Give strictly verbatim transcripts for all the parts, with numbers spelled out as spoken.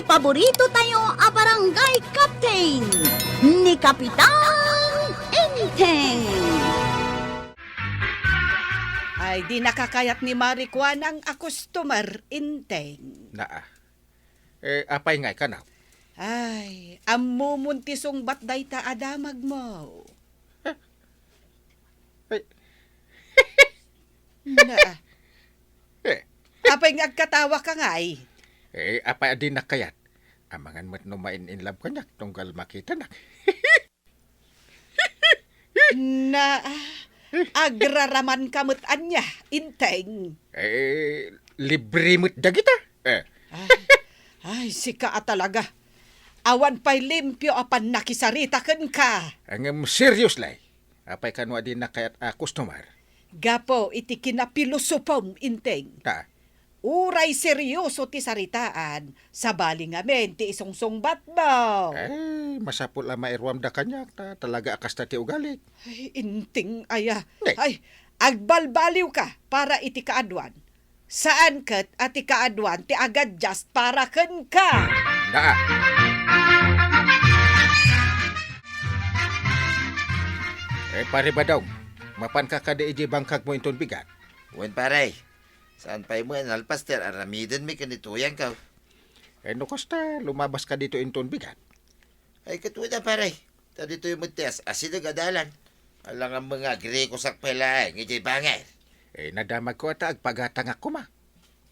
Paborito tayo a barangay captain, ni Kapitan Enteng. Ay, di nakakayat ni Mari Kuanang a customer, Enteng. Naa. Eh, apay ngay kano? Ay, ammomon ti sungbat dayta a damagmo. Eh, eh. Naa. Eh. Apay nga agkatawa ka ngay? Eh, apay a dinak kayat? Amangan met no ma-in-in love kaniak tunggal makitanak. Na, agraraman ka met ania, Enteng. Eh, libre met dagita. Eh. Ay, ay, sika a talaga. Awan pay limpio a pannakisarita kenka. Ngem seriously, apay kano a dinak kayat a customer? Gapu iti kinapilosopom, Enteng. Ta? Uray serioso ti saritaan, sabali ngamin ti isungsungbatmo. Ay, masapul a mairuamda kaniak, ta talaga a kasta ti ugalik. Ay, Enteng aya. Ne. Ay, agbalbaliwka para iti kaaduan. Saan ket a ti kaaduan ti agadjust para kenka. Naa. Eh, Pare Badong, mapanka kadi idiay bangkagmo inton bigat? Wen, pare. Saan pay met a nalpas ti ar-aramidenmi ken ni tuyangko. Eh, no kasta, lumabaska ditoy inton bigat? Ay, ket wen a, pare. Ta ditoy met ti as-asideg a dalan. Alangan met nga agrikosak pay laeng idiay bangir. Eh, nadamagko a ta agpagatangak koma.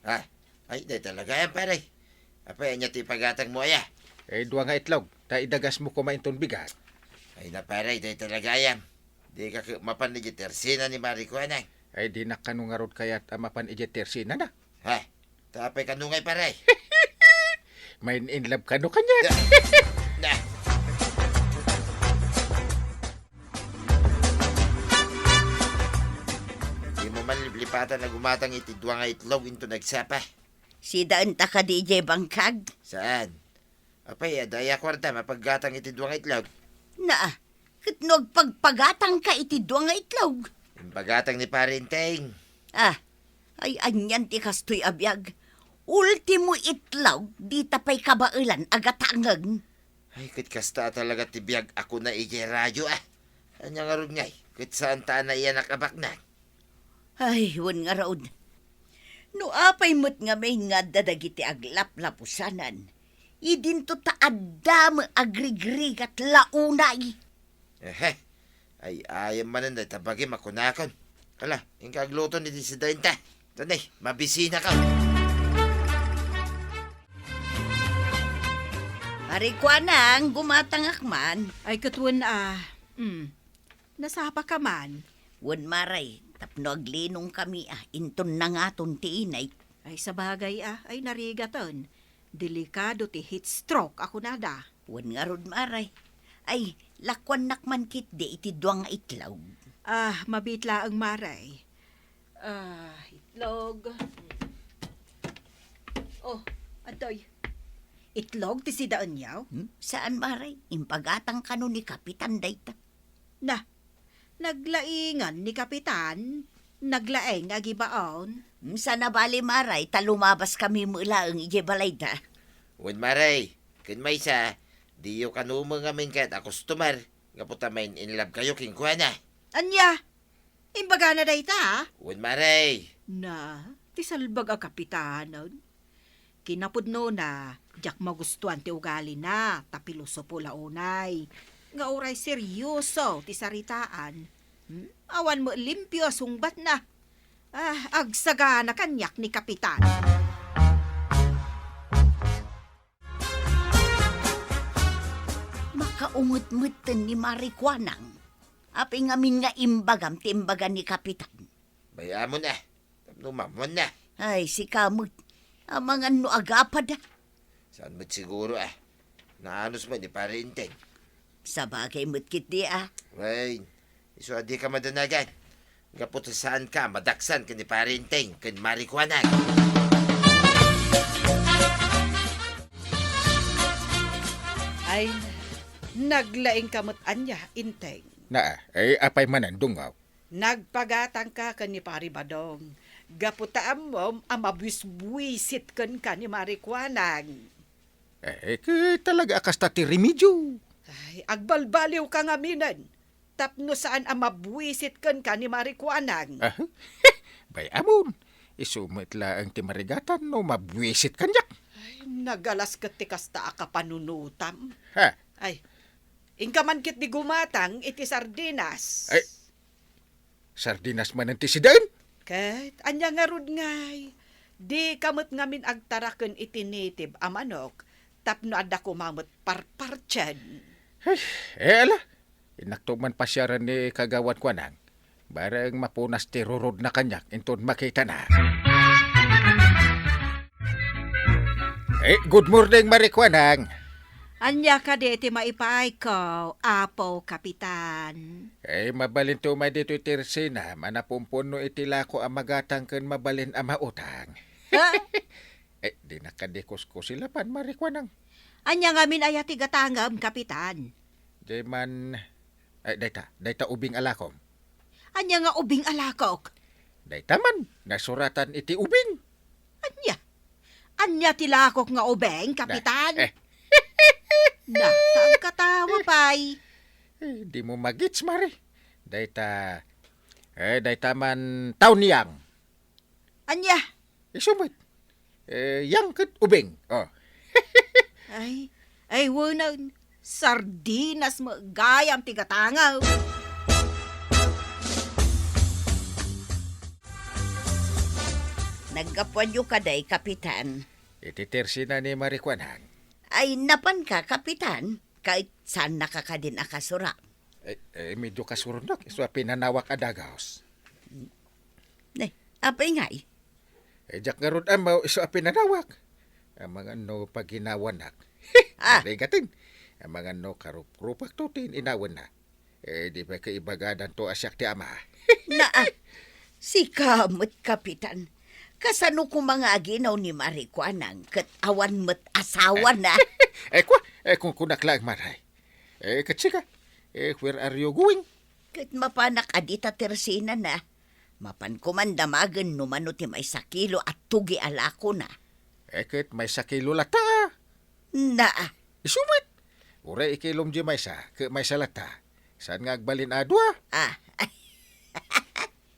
Ha? Ay, dayta la gayam, pare. Apay, ania ti ipagatangmo aya? Eh, dua nga itlog. Ta idagasmo koma inton bigat. Ay na, pare, dayta la gayam. Dika ket mapan idiay tersina ni Mari Kuanang. Ay, dinak kano ngarud kayat a mapan idiay tersinana. Ha? Ta apay kano ngay, pare? Main-in love kano kaniak. Na, na. Dimo man liplipatan a gumatang iti dua nga itlog inton agsapa. Sidaenta kadi idiay bangkag? Saan? Apay, adda aya kuarta mapaggatang iti dua nga itlog? Naa, ket no agpagpagatangka iti dua nga itlog? Impagatang ni Pare Enteng. Ah, ay anian ti kastoy a biag? Ultimo itlog, dita pay kabaelan a gatangen. Ay, ket kasta a talaga ti biag a kuna idiay radyo, ah. Ania ngarud ngay, ket saanta a naiyanak a baknang? Ay, wen ngarud. No apay met ngamin nga adda dagiti aglaplapusanan, idinto ta adda met agrigrigat la unay. Ehe. Ay, ayam manen dayta bagim a kunakon. Hala, inka agluto iti sidaenta. Tani, mabisinakon. Pare Kuanang, gumatangak man. Ay, ket wen a. Mm. Nasapaka man? Wen, Mare, tapno aglinongkami a, inton nangaton ti init. Ay, sabagay a, ay narigaten. Delikado ti heat stroke a kunada. Wen ngarud, Mare. Ay, lakuannak man ketdi iti dua nga itlog. Ah, mabiit laeng, Mare. Ah, itlog. Oh, adtoy. Itlog ti sidaenyo? Hmm? Saan, Mare? Impagatang kano ni Kapitan dayta. Na, naglaingan ni Kapitan, naglaeng agibaon. Hmm, sana bali, Mare, ta lumabaskami met laeng idiay balayda. Wen, Mare, ken maysa, diyo kano met ngamin kayat a customer, gapu ta main-in love kayo kenkuana. Ania? Imbagana dayta? Wen, Mare. Na, ti salbag a kapitanen. Kinapudnona, diak magustuan ti ugalina, ta pilosopo la unay. Nga uray seryoso ti saritaan, hmm? Awan met limpio a sungbatna. Ah, agsagana kaniak ni Kapitan. Makaungetmetten ni Mari Kuanang. Apay ngamin nga imbagam ti imbaga ni Kapitan? Bay-amon a, tapno mamuanna. Ay, sika met. Amangan no agapad a. Saan met siguro a. Naanus met ni Pare Enteng. Sabagay met ketdi a. Wen, isu a dika madanagan. Gapu ta saanka a madaksan ken ni Pare Enteng ken Mari Kuanang. Ay, naglaingka met ania, Enteng? Naa, ay apay manen, Dungaw? Nagpagatangka ken ni Pare Badong, gapu ta ammom a mabuisbuisit kenka ni Mari Kuanang. Eh, ket talaga a kasta ti remedio. Ay, agbalbaliwka ngaminen. Tapno saan a mabuisit kenka ni Mari Kuanang. Ah, bay-amon, isu met laeng ti marigatan no mabuisit kaniak. Ay, nagalas ket ti kasta a kapanunotam. Ha? Ay, inka man ketdi gumatang iti sardinas. Ay, sardinas manen ti sidaen? Ket ania ngarud ngay? Dika met ngamin agtaraken iti native a manok tapno adda koma met parpartien. Ay, eh, ala, innakto man pasiaren ni Kagawad Kuanang. Bareng mapunas ti rurodna kaniak inton makitana. Eh, good morning, Mari Kuanang. Ania kadi ti maipaayko, Apo Kapitan? Eh, mabalinto umay ditoy Tersina, manapumpunno iti lako a magatang ken mabalin a mautang. Ha? Eh, dinak kadi kuskusilapan, Mari Kuanang. Ania ngamin aya ti gatangem, Kapitan? Diay man, eh, dayta, dayta ubing a lakom. Ania nga ubing a lakok? Dayta man, nasuratan iti ubing. Ania? Ania ti lakok nga ubing, Kapitan? Eh. Nata, agkatawa pay. Eh, dimo magits, Mari. Dayta, eh, dayta man tauniang. Ania? Isu met. Eh, yang ket ubing. Oh. Ay, ay, wen a, sardinas met gayam ti gatangem. Naggapuanyo kadi, Kapitan? Iti Tersina ni Mari Kuanang. Ay, napanka, Kapitan? Ket saannaka kadin a kasura? Eh, eh, medyo kasuronak, isu a pinanawak a dagus. Ne, apay ngay? Eh, diak ngarud ammo isu a pinanawak. Amangan no paginawanak. Ah. Arigatin. Amangan no karuprupakto ti inawanna. Eh, di pay kaibagadanto a siak ti ama. Naa, sika met, Kapitan. Kasano koma nga aginaw ni Mari Kuanang ket awan met asawana? Eh, kua, eh, kunkunak laeng, Mari. Eh, ket sika, eh, where are you going? Ket mapanak a dita Tersinana. Mapan koman damagen no mano ti maysa kilo a tugi a lakona. Eh, ket maysa kilo latta. Naa. Isu met. Uray ikilom di maysa, ket maysa latta. Saan nga agbalin a dua? Ah.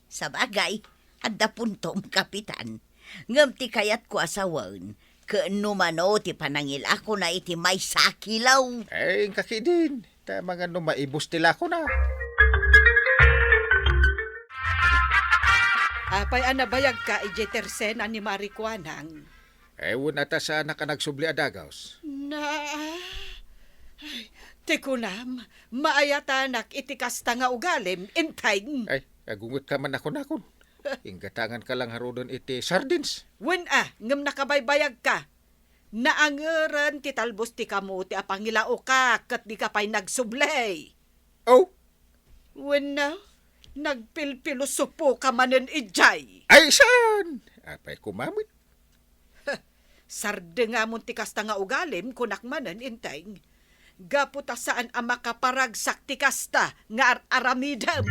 Sabagay, adda puntom, Kapitan. Ngem ti kayatko a sawen, ket no mano ti panangilakona iti maysa a kilo. Ay, inka ketdin. Ta amangan no maibus ti lakona. Apay a nabayagka idiay Tersena ni Mari Kuanang? Eh, wen a ta saanak a nagsubli a dagus. Na, ay, ti kunam, maayatanak iti kasta nga ugalim, Enteng. Ay, agungetka man a kunakon. Inggatanganka la ngaruden iti sardines. Wen a, ngem nakabaybayagka. Naangeren ti talbos ti kamote a pangilaoka ket dika pay nagsubli. Oh? Wenno, nagpilpilosopoka manen idiay. Ay, saan? Apay koma met? Sardengamon ti kasta nga ugalim, kunak manen, Enteng. Gapu ta saan a makaparagsak ti kasta nga ar-aramidem.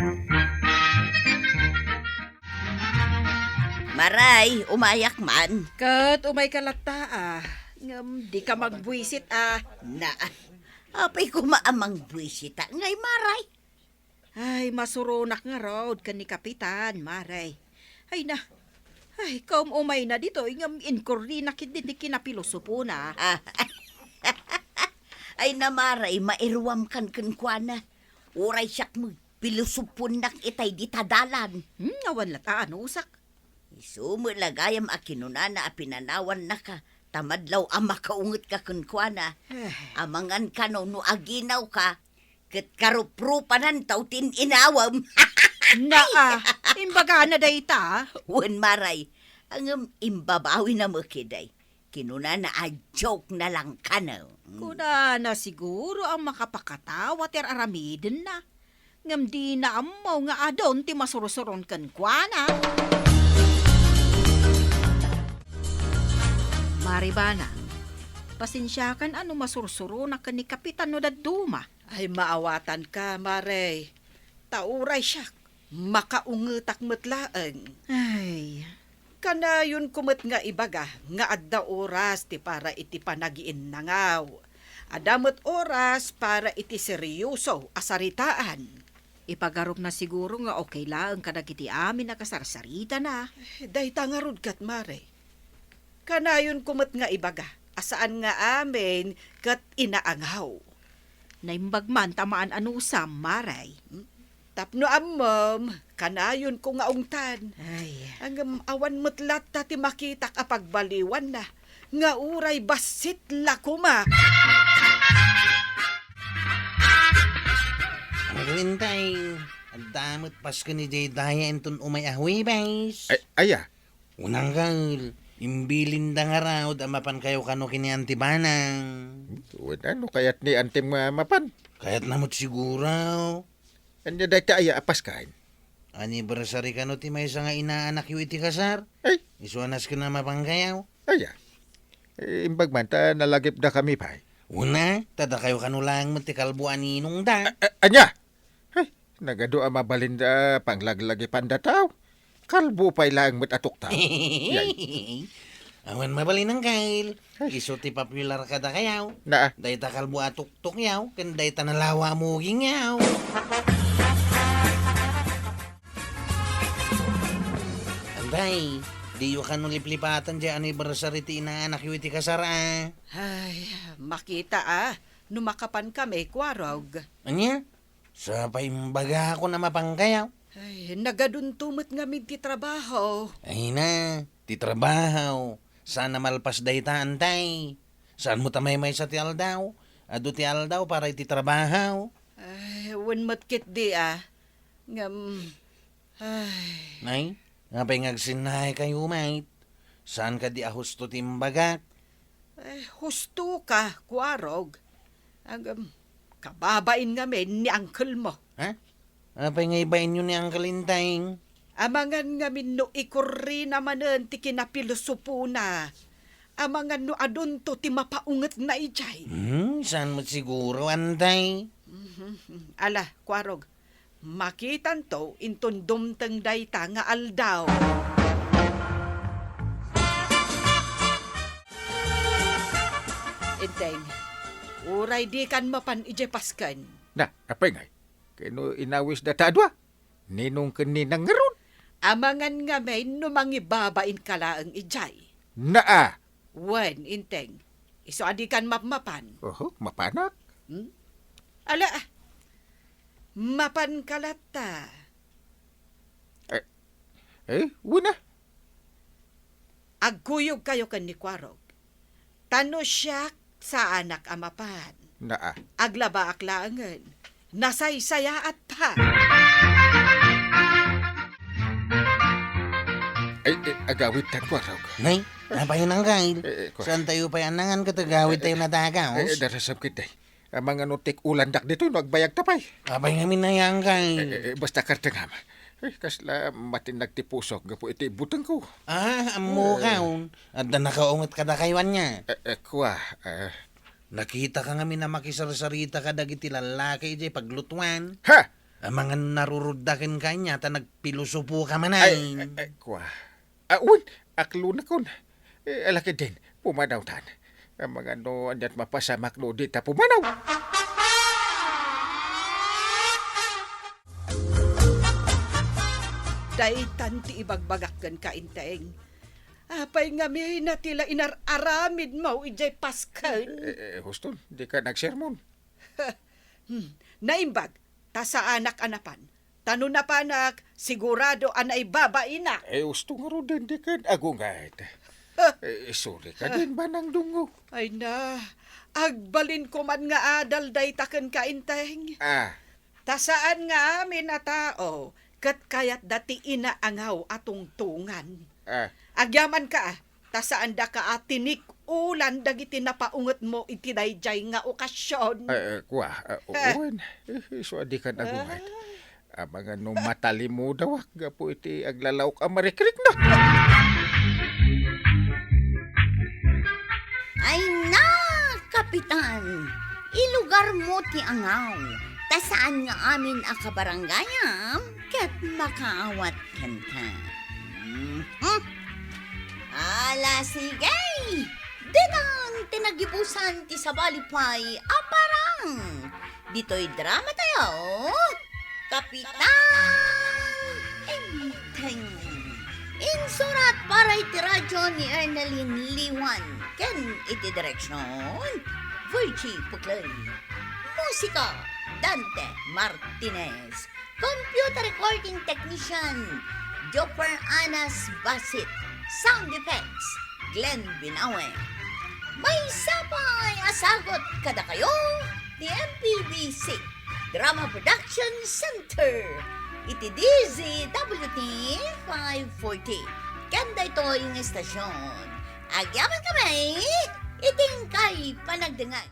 Maray, umayak man. Ket umayka latta, a. Ngem dika mangbuisit, a. Na, apay koma a mangbuisita ngay, Maray? Ay, masuronak ngarud ken ni Kapitan, Maray. Ay na, ay, kaum-umayna ditoy ngem inkurdinak iti kinapilosopona. Ah, ay na, Maray, mairuamkan kenkuana. Uray siak met, pilosoponak itay dita dalan. Hmm, awan latta a nanusak. Isu met la gayam a kinunana a pinanawannaka, ta madlaw a makaungetka kenkuana. Eh. Amangan kano no aginawka, ket karuprupananto ti in-inawem. Naa, imbagana dayta? Wen, Maray, ngem imbabawina met ketdi. Kinunana a joke na lang kano. Kunana siguro a makapakatawa ti ar-aramidenna. Ngem dina ammo nga adun ti masursuron kenkuana. Mari Banang, pasensiakan a no masursuronak ken ni Kapitan no dadduma. Ay, maawatanka, Mare. Ta uray siak, makaungetak met laeng. Ay, Kanayonko met nga ibaga nga adda oras ti para iti panagiinnangaw. Adda met oras para iti seryoso a saritaan. Ipagarupna siguro nga okay laeng kadagiti amin a kasarsaritana. Dayta ngarud ket, Mare. Kanayonko met nga ibaga a saan nga amin ket inaangaw. Naimbag man ta maan-anusam, Mare. Tapno ammom, kanayonko nga ungtan. Ay. Ngem awan met latta ti makitak a pagbaliwanna, nga uray bassit la koma. Ano gawin, tay? Adda met Pasko ni Jay Daya inton umay a Huwebes. Ay, aya? Unanggal, imbilinda ngarud a mapankayo kano ken ni Auntie Banang. Wen, ano kayat ni Auntie nga mapan? Kayatna met siguro. Ania dayta aya a Paskan? Anniversary kano ti maysa nga inaanakyo iti kasar? Ay. Isu a nasken a mapankayo. Aya. Eh, imbag man ta nalagipdakami pay. Una, ta dakayo kano laeng met ti kalbo a ninongda. A-, a-, ania? Ay, nagadu a mabalin da panglaglagipanda tao. Kalbo pay laeng met a tuktaw. Yay. Awan mabalin, Angkel. Ay. Isu ti popular kadakayo. Naa. Dayta kalbo a tuktukyo, ken dayta nalawa a mugingyo. Anday, diyo kano liplipatan diay anniversary ti inaanakyo iti kasar, a? Ay, makita, a, no makapan kami, Kuarog. Ania? Sa pay imbagakon a mapankayo? Ay, nagadunto met ngamin ti trabaho. Ay na, ti trabaho. Saan a malpas dayta, Antay. Saan mo ta maymaysa ti aldaw? Adu ti aldaw para iti trabaho. Ay, wen met ketdi, a. Ngem, ay. Nay, apay nga agsinnakayo met? Saan kadi a husto ti imbagak? Eh, husto ka, Kuarog. Agam, kababain ngamin ni uncle mo. Ha? Apay nga ibainyo ni Uncle Inteng? Amangan ngamin no ikurrina manen ti kinapilosopona. Amangan no adunto ti mapaungetna idiay. Hmm, saan met siguro, Antay? Mhm. Ala, Kuarog, makitanto inton dumteng dayta nga aldaw. Inteng, uray dikan mapan idiay Pasken. Na, apay ngay? Kano inawis data a dua? Ninong ken ninang ngarud? Amangan ngamin no mangibabain ka laeng idiay. Naa! Wen, Inteng, isu a dikan mapmapan. Oho, mapanak. Hmm? Ala, ah. Mapan ka latta. Eh, eh, wen a. Agkuyog kayo ken ni Kuarog. Ta no siak, saanak a mapan. Naa. Aglabaak laengen. Nasaysayaat pa. Ay, eh, agawid tan, Kuarog. Nay, apay, Uncle? Eh, eh, Kuarog. Saan tayo pay annangan ket agawid tayo nadagaw? Eh, eh, darasam ketdi. Amangan no tik-ulandak ditoy no agbayag ta pay. Apay ngamin aya, Uncle? Eh, eh, eh, basta kartengam. Eh, kasla matinnag ti pusok gapu iti butengko. Ah, ammo Eh. kaon. Adda nakaunget kadakayo ania? Eh, eh, kua, eh. Nakitaka ngamin a makisarsarita kadagiti lallaki idiay paglutuan. Ha? Amangan narurudda kenka ania ta nagpilosopoka manen. Ay, eh, eh, kua. Ah, wen, aklonakon. Eh, ala ketdin, pumanawtan. Amangan no aniat mapasamak no dita pumanaw. Daytan ti ibagbagak kenka, Inteng. Apay ngamin a ti la inar-aramidmo idiay Pasken? Eh, eh, huston, dika nagsermon. Hmm, naimbag, ta saanak a napan. Ta no napanak, sigurado a naibabainak. Eh, husto ngaruden diken agunget. Eh, sorry kadin, Banang Dungo. Ay na, agbalinko man nga adal dayta kenka, Inteng. Ah. Ta saan nga amin a tao ket kayatda ti inaangaw a tungtongan. Ah. Agyamanka, ah, ta saandaka a tinik-ulan dagiti napaungetmo iti daydiay nga okasion. Eh, eh, kua, eh, wen, eh, isu a dikan agunget. Ah. Amangan no matalimudawak gapu iti aglalaok a marikrikna. Ay na, Kapitan! Ilugarmo ti angaw, ta saan nga amin a kabarangayam ket makaawat kenka. Mhm. Ala, sige! Ditan ti nagibusan ti sabali pay a parang. Ditoy drama tayo, Kapitan Enteng. Insurat para iti radyo ni Ernalyn Liwan ken iti direksyon, Virgie Puclay. Musika, Dante Martinez. Computer recording technician, Jopper Anas Basit. Sound effects, Glenn Binawe. Maysa pay a sagut kadakayo ti M P B C Drama Production Center iti D Z W T five forty. Ken daytoy nga istasyon, agyamankami iti inkay panagdengngeg.